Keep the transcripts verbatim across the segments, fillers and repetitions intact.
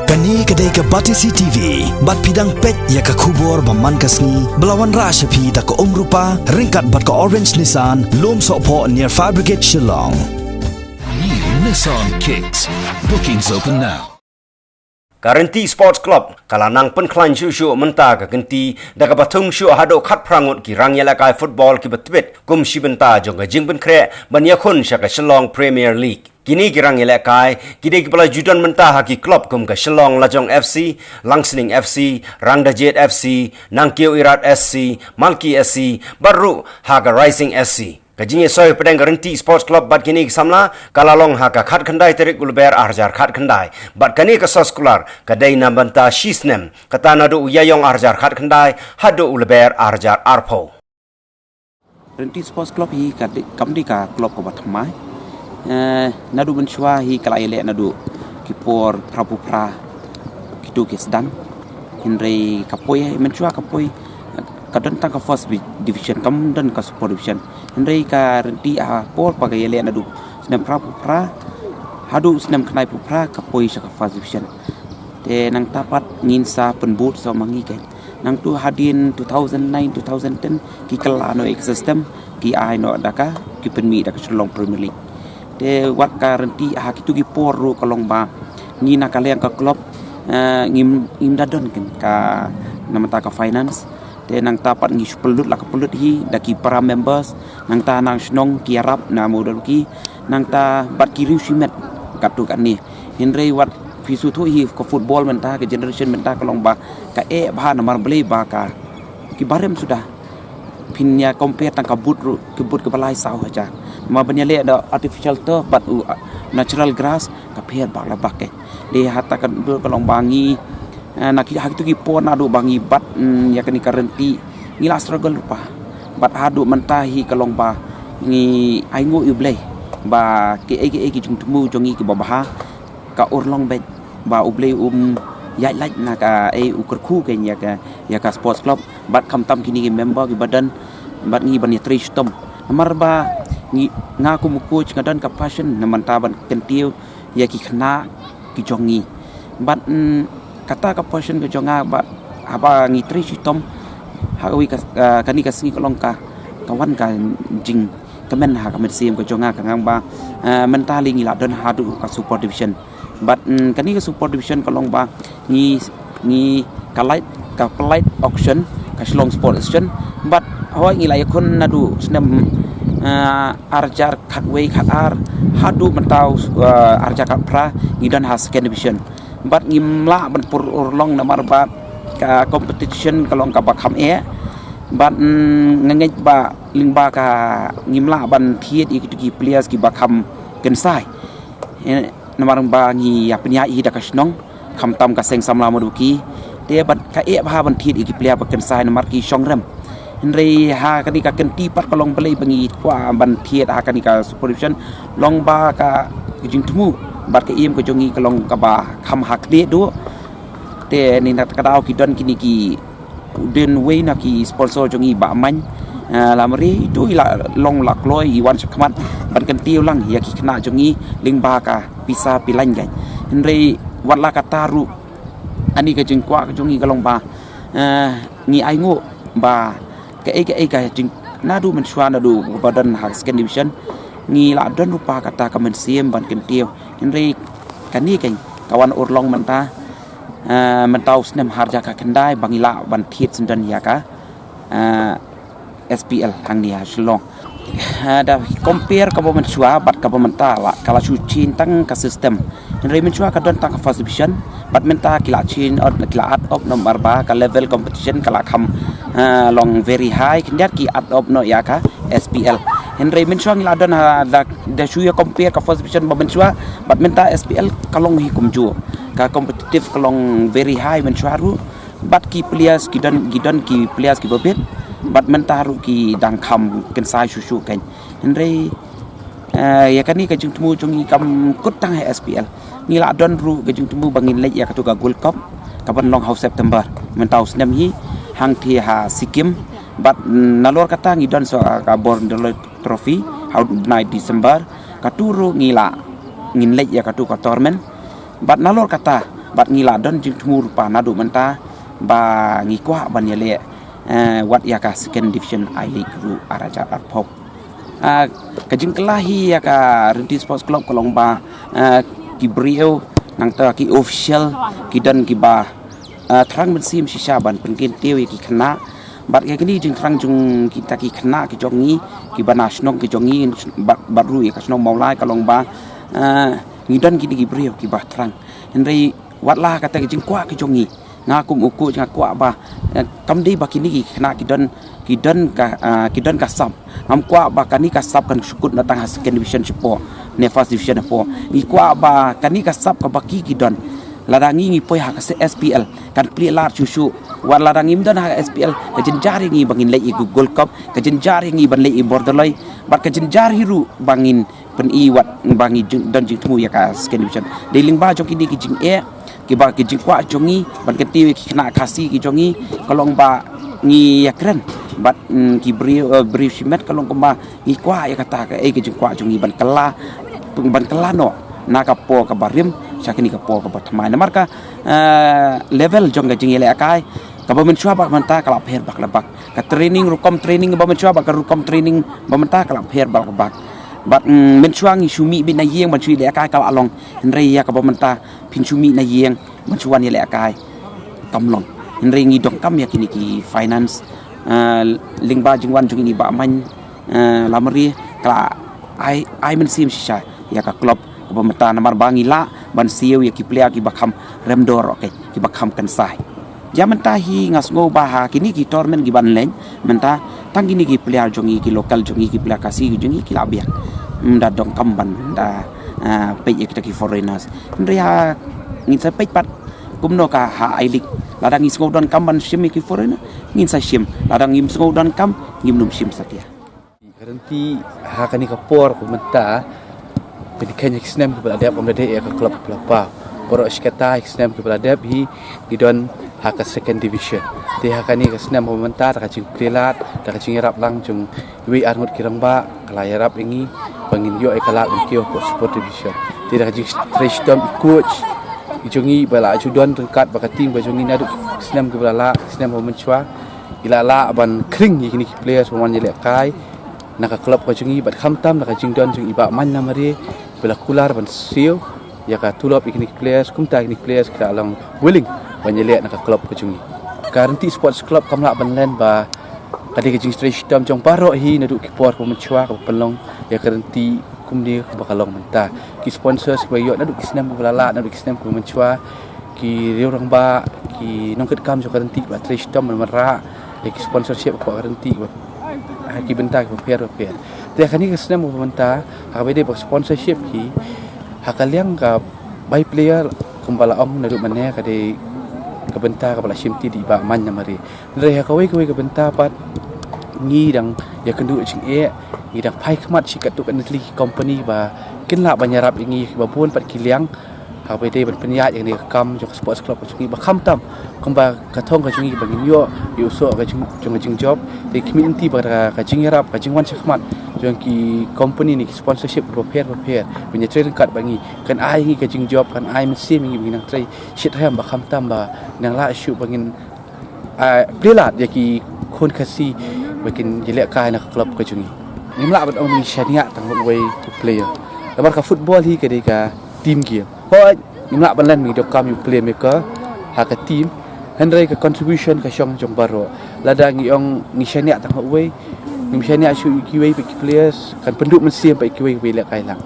Kane ka dei ka Batesi T V, bad phi dang peit ïa ka khubor ba man ka sngi, ba la wanrah sha phi da ka Umrupa, ryngkat bad ka Orange Nissan, Lumsohphoh near Fire Brigade Shillong. New Nissan Kicks. Bookings open now. Ka Rynti Sports Club ka la nang pynkhlaiñ shuh shuh mynta ka kynti da kaba thung shuh haduh khatphra ngut ki rangïalehkai football kiba tbit kum shi bynta jong ka jingpynkhreh ban ïakhun sha ka Shillong Premier League. Kine ki rangïalehkai ki dei kiba la ju don mynta ha ki club kum ka Shillong Lajong F C, Langsning F C, Rangdajied F C, Nangkiew Irat S C, Malki S C, bad ruh ha ka Rising S C. Ka jingïasoi hapdeng ka Rynti Sports Club bad kine ki samla ka la long ha ka khatkhyndai tarik u Lber arhajar khatkhyndai, bad kane ka soskular ka dei na bynta shi snem, kata naduh u Ïaïong arhajar khatkhyndai haduh u Lber arhajar arphew. Rynti Sports Club hi ka dei, kam dei ka club kaba thymmai. Eh, naduh mynshuwa hi ka la ïaleh naduh ki por phra phew phra, kito ki sdang. Hynrei ka poi, mynshuwa ka poi, eh, ka don tang ka first bi-, division, kam don ka super division. Hynrei ka Rynti ha por ba ka ïaleh naduh snem phra phew phra haduh snem khyndai phew phra ka poi sha ka first division. Te nangta pat ngin sa pynbud sa ma ngi kein. Nangtu hadien two thousand nine, two thousand ten, ki kylla noh ïa ka system, ki ai noh da ka, ki pynmih da ka Shillong Premier League. Te wat ka Rynti ha kitu ki por ruh ka long ba ngi na ka liang ka club, eh, ngim, ngim da don kein ka namar ka finance. Te nangta pat ngi shu pynlut la ka pynlut hi da ki para members, nangta na shnong ki ïarap na mudar ki, nangta bad ki riew shimet katto katne. Hynrei wat phi shu thoh hi ka football mynta, ka generation mynta ka long ba ka eh bha namar balei ba ka ki barim suda. Phin ïa compare tang ka bud ruh, ki bud kaba lai saw hajar. Namar ban ïaleh da artificial turf bad u, uh, natural grass ka pher bak la bak eh. Dei hata ka dur ka long ba ngi, eh, na ki, ha kitu ki por naduh ba ngi bat, mm, ïa kane ka Rynti ngi la struggle ruh pa. Bad haduh mynta hi ka long ba ngi ainguh ïa U Blei ba kiei kiei ki jingthmu jong ngi kiba bha ka urlong beit ba U Blei um ïaid lait na kaei u kyrkhu kein ïa ka, ïa ka sports club bad khamtam kine ki member kiba don bad ngi ban ïatrei shitom. Namar ba ngi, nga kum u coach nga don ka passion namar ta ban kyntiew ïa ki khynnah ki jong ngi. Bad, mm, kata ka passion ka jong nga bad haba ngi trei shitom ha kawei ka, ah, kane ka sngi ka long ka, ka wan ka jingkmen ha ka mynsiem ka jong nga ka ngan ba, ah, mynta lei ngi la don haduh ka super division. Bad, mm, kane ka super division ka long ba ngi, ngi ka lait, ka pynlait auction ka Shillong Sports Auction. Bad hoi ngi la ïakhun naduh snem, ah, arhajar khatwei khatar haduh mynta, ah, arhajar khatphra ngi don ha second division. Bad ngim lah ban pur urlong namar ba ka competition ka long kaba kham eh. Bad, mm, nga ngeit ba lyngba ka ngim lah ban thied ïa kitu ki players kiba kham kynsai. Eh, namar ba ngi ïa pynïaid hi da ka shnong, khamtam ka seng samla Mawduki. Te bad ka eh bha ban thied ïa ki player ba kynsai namar ki shong rem. Hynrei ha kane ka kynti pat ka long balei ba ngi kwah ban thied ha kane ka super division long ba ka jingthmu bad ka im ka jong ngi ka long kaba kham ha khlieh duh. Te ni na ka daw ki don kine ki dei wei na ki sponsor jong ngi ba man, eh, la mari itu i la long la kloi i wan shakhmat ban kyntiew lang ïa ki khynnah jong ngi lyngba ka pisa pilan gai. Hynrei wat la kata ruh ani ka jingkwah ka jong ngi ka long ba, eh, ngi ainguh ba kaei kaei ka jing naduh mynshuwa naduh ba don ha second division ngi la don ruh pa kata ka mynsiem ban kyntiew. Hynrei kane kein ka wan urlong mynta, eh, mynta u snem arhajar khatkhyndai ba ngi lah ban thied syndon ïa ka, eh, S P L hangne ha Shillong. Eh, da compare kaba mynshuwa bad kaba mynta la ka la shu change tang ka system. Hynrei mynshuwa ka don tang ka first division bad mynta ki la change, ki la add up namar ba ka level competition ka la kham, eh, long very high, khyndiat ki add up noh ïa ka S P L. Hynrei mynshuwa ngi la don ha da, da shu ïa compare ka first division ba mynshuwa bad mynta S P L ka long hi kumjuh. Ka competitive ka long very high mynshuwa ruh. Bad ki players ki don, ki don ki players kiba bit. Bad mynta ruh ki dang kham kynsai shuh shuh kein. Hynrei, eh, ïa kane ka jingthmu jong ngi kam kut tang ha S P L. Ngi la don ruh ka jingthmu ba ngin leit ïa katu ka Gold Cup kaban long ha u September mynta u snem hi hangtei ha Sikkim. Bad, mm, nalor kata ngi don sa ka Borderloin Trophy ha u bnai December. Katu ruh ngi la ngin leit ïa katu ka tournament. Bad nalor kata Bad ngi la don jingthmu rupa naduh mynta ba ngi kwah ban ïaleh, eh, wat ïa ka Second Division I-League ruh ar hajar arphew. Ah, ka jingkylla hi ïa ka Rynti Sports Club ka long ba, ah, ki briew nangta ki official ki don kiba, ah, thrang mynsiem shisha ban pynkyntiew ïa ki khynnah. Bad ïa kine jingthrang jong kita ki khynnah ki jong ngi kiba na shnong ki jong ngi bad, bad ruh ïa ka shnong Mawlai ka long ba, ah, ngi don kine ki briew kiba thrang. Hynrei wat la kata ka jingkwah ki jong ngi, nga kum u coach nga kwah ba, eh, kam dei ba kine ki khynnah ki don, ki don ka, ah, ki don ka sap. Ngam kwah ba kane ka sap kan shu kut na tang ha Second Division shapoh ne First Division shapoh. Ngi kwah ba kane ka sap kaba ki ki don, lada ngi ngi poi ha ka S P L kan plie lad shuh shuh. Wat lada ngim don ha ka S P L, ka jynjar ïa ngi ba ngin leit ïa ka Gold Cup, ka jynjar ïa ngi ban leit ïa Bordoloi, bad ka jynjar hi ruh ba ngin pyni wat ba ngi jing, don jingthmu ïa ka Second Division. Dei lyngba jong kine ki jingeh kiba ki jingkwah jong ngi ban kyntiew ïa ki khynnah Khasi ki jong ngi ka long ba ngi ïakren bad, mm, ki briew, eh, briew shimet ka long kumba ngi kwah ïa kata kaei ka jingkwah jong ngi ban kylla, ban kylla noh na ka por kaba rim sha kane ka por kaba thymmai. Namar ka, eh, level jong ka jingïalehkai kaba mynshuwa bad mynta ka la pher bak la bak. Ka training, rukom training ba mynshuwa bad ka rukom training ba mynta ka la pher bak la bak. Bad, mm, mynshuwa ngi shu mih beit na ïing ban shu ïalehkai ka la long. Hynrei ïa kaba mynta phin shu mih na ïing ban shu wan ïalehkai kam long. Hynrei ngi donkam ïa kine ki finance, eh, lyngba jingwan jong ine i Bah Main, eh, Lamare ka la ai, ai mynsiem shisha ïa ka club kaba mynta namar ba ngi lah ban siew ïa ki player kiba kham rem dor, okay, kiba kham kynsai. Ïa mynta hi nga sngew ba ha kine ki tournament kiban leng mynta tang kine ki player jong ngi, ki local jong ngi, ki player Khasi jong ngi ki la biang. Ym da donkam ban da, ah, peit ïa kita ki foreigners. Hynrei ha ngin sa peit pat kumno ka ha I-League. Lada ngi sngew donkam ban shim ïa ki foreigner ngin sa shim. Lada ngim sngew donkam ngim nym shim satia. Ka rynti ha kane ka por ka mynta, pynkheiñ ha ki snem kiba la dep, ym da dei ïa ka club kaba la paw. Baroh shi katta ha ki snem kiba la dep hi ngi don ha ka Second Division. Te ha kane ka snem kaba mynta da ka jingplie lad, da ka jingïarap lang jong iwei ar ngut ki rangbah ka la ïarap ïa ngi ba ngin ïoh ïa ka lad ban kiew hapoh Sport Division. Te da ka jingtrei shitom i coach i jong ngi ba la ju don ryngkat bad ka team ka jong ngi naduh ki snem kiba la lah, ki snem kaba mynshuwa. I la lah ban khring ïa kine ki players ba wan ïalehkai na ka club ka jong ngi bad khamtam na ka jingdon jong i Bah Main Lamare ba la kular ban siew ïa ka tulop ïa kine ki players, kumta kine ki players ki la long willing ban ïaleh na ka club ka jong ngi. Ka Rynti Sports Club kam lah ban len ba ka dei ka jingtrei shitom jong baroh hi naduh ki por kaba mynshuwa kaba pynlong ïa ka rynti kumne kaba ka long mynta. Ki sponsors kiba ïoh naduh ki snem kiba la lah, naduh ki snem kiba mynshuwa, ki riew rangbah, ki nongkitkam jong ka rynti kiba trei shitom ban wanrah ïa ki sponsorship hapoh ka rynti kiba, ha ki bynta kiba pher ba pher. Te ha kane ka snem kaba mynta, ha kaba dei ba ka sponsorship hi, ha ka liang ka bai player kumba la ong naduh mynne ka dei ka bynta kaba la shimti da i Bah Main Lamare. Hynrei ha kawei kawei ka bynta pat ngi dang ïakynduh jingeh, ngi dang phai khmat shi katto katne tylli ki company ba kin lah ban ïarap ïa ngi ha kiba bun pat ki liang. Ha kaba dei ban pynïaid ïa kane ka kam jong ka sports club ka jong ngi ba khamtam kumba ka thong ka jong ngi ba ngin ïoh ïa u soh ka jing, jong ka jingjop. Te khmih lynti ba ka, ka jingïarap, ka jingwan shakhmat jong ki company ne ki sponsorship kiba pher ba pher ban ïatrei ryngkat bad ngi kan ai ïa ngi ka jingjop, kan ai mynsiem ïa ngi ba ngin nang trei shitrhem ba khamtam ba nang lah shuh ba ngin, ah, plie lad ïa ki khun Khasi ba kin ïalehkai na ka club ka jong ngi. Ngim lah ban ong ngi shaniah tang uwei u player. Namar ka football hi ka dei ka team game. Hooid, ngim lah ban len ba ngi donkam ïa u playmaker ha ka team. Hynrei ka contribution ka shong jong baroh. Lada ngi ong ngi shaniah tang uwei, ngim shaniah shuh ïa kiwei pat ki players, kan pynduh mynsiem pat ïa kiwei kiba ïalehkai lang.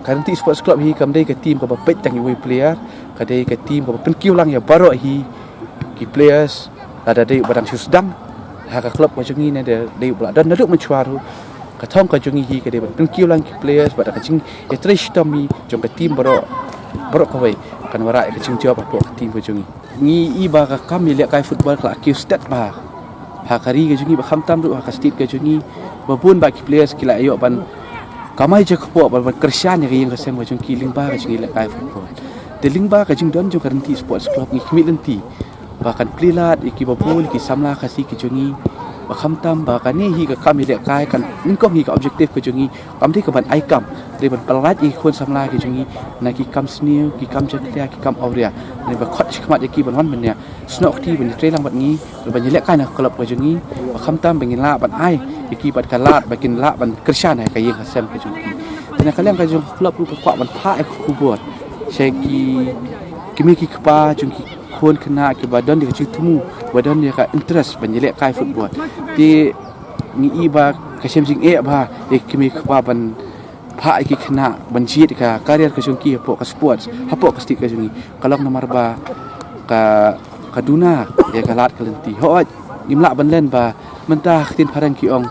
Ka Rynti Sports Club hi kam dei ka team kaba peit tang ïa uwei u player, ka dei ka team kaba pynkiew lang ïa baroh hi ki players, lada dei uba dang shu sdang ha ka club ka jong ngi ne dei, dei uba la don naduh mynshuwa ruh. Ka thong ka jong ngi hi ka dei ban pynkiew lang ki players bad da ka jingïatrei shitom hi jong ka team baroh, baroh kawei kan wanrah ïa ka jingjop hapoh ka team ka jong ngi. Ngi i ba ka kam ïalehkai football ka la kiew stet bha ha ka ri ka jong ngi ba khamtam ruh ha ka state ka jong ngi. Ba bun ba ki players ki la ïoh ban kamai jakpoh ban, ban kyrshan ïa ka ïing ka sem ka jong ki lyngba ka jingïalehkai football. Te lyngba ka jingdon jong ka Rynti Sports Club ngi khmih lynti ba kan plie lad ïa kiba bun ki samla Khasi ki jong ngi ba khamtam ba kane hi ka kam ïalehkai kan nyngkong hi ka objective ka jong ngi kam dei ka ban ai kam Dei ban pyllait ïa ki khun samla ki jong ngi na ki kam sniew, ki kam jakhlia, ki kam awria. Dei ba khot shakhmat ïa ki ban wan ban ïa snoh kti ban ïatrei lang bad ngi, ban ïalehkai na ka club ka jong ngi. Ba khamtam ba ngin lah ban ai ïa ki bad ka lad ba kin lah ban kyrshan ha ka ïing ka sem ka jong ki. Te na ka liang ka jong ka club ruh ka kwah ban phah ïa ka khubor sha ki kmie ki kpa jong ki khun khynnah kiba don ïa ka jingthmu, ba don ïa ka interest ban ïalehkai football. Te ngi i ba ka shem jingeh bha ïa ki kmie ki kpa ban phah ïa ki khynnah ban jied ka career ka jong ki hapoh ka sports, hapoh ka state ka jong ngi. Ka long namar ba ka, ka duna ïa ka lad ka lynti. Hooid, ngim lah ban len ba mynta ha ka ktien phareng ki ong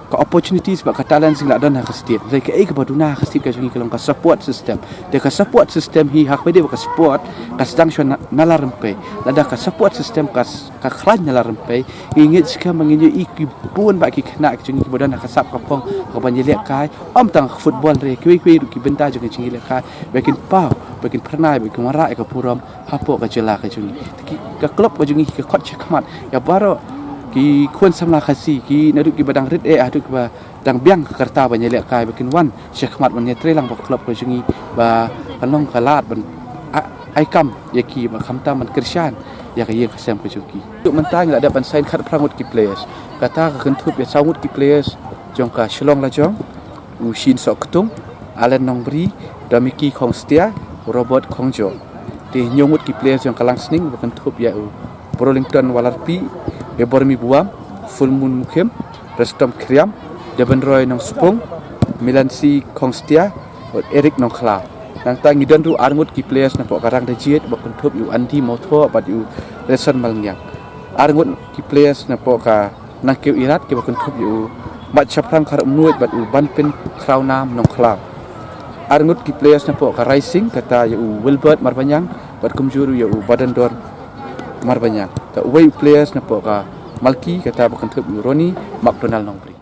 ka opportunities bad ka talent jong ngi la don ha ka state. Hynrei kaei kaba duna ha ka state ka jong ngi ka long ka support system. Te ka support system hi, ha kaba ïadei bad ka sport, ka sdang shuwa na, na la rympei. Lada ka support system ka s-, ka khlaiñ na la rympei, ngi ngeit skhem ba ngin ïohi ki bun bah ki khynnah ki jong ngi kiba don ha ka sap ka phong, ha kaban ïalehkai, ym tang ka football, hynrei kiwei kiwei ruh ki bynta jong ka jingïalehkai, ba kin paw, ba kin phyrnai, ba kin wanrah ïa ka burom hapoh ka jylla ka jong ngi. Te ki, ka club ka jong ngi ka khot shakhmat ïa baroh ki khun samla Khasi, ki naduh kiba dang rit eh haduh kiba dang biang ka rta ban ïalehkai, ba kin wan shakhmat ban ïatrei lang bad ka club ka jong ngi, ba kan long ka lad ban a-, ai kam ïa ki, ba khamtam ban kyrshan ïa ka ïing ka sem ka jong ki. Haduh mynta ngi la dep ban sign khatphra ngut ki players. Kata ka kynthup ïa saw ngut ki players jong ka Shillong Lajong, u Shin Sohktung, Allen Nongbri, Domiki Khongstia, Robert Khongjo. Te hynñiew ngut ki players jong ka Langsning, ba kynthup ïa u Brolington Walarpi, Ebormi Buam, Fullmoon Mukhim, Restom Khriam, Debenroy Nongspung, Milansi Khongstia, bad Eric Nongkhlaw. Nangta ngi don ruh ar ngut ki players napoh ka Rang Dajied, ba kynthup ïa u Andy Mawthoh bad ïa u Reson Malngiang. Ar ngut ki players napoh ka Nangkiew Irat, kiba kynthup ïa u Mat Shaphrang Kharumnuid bad u Banpin Khrawnam Nongkhlaw. Ar ngut ki players napoh ka Raising, kata ïa u Wilbert Marbaniang bad kumjuh ruh ïa u Badandor Marbaniang. Te uwei u players napoh ka Malki, kata ba kynthup ïa u Ronnie McDonald Nongbri.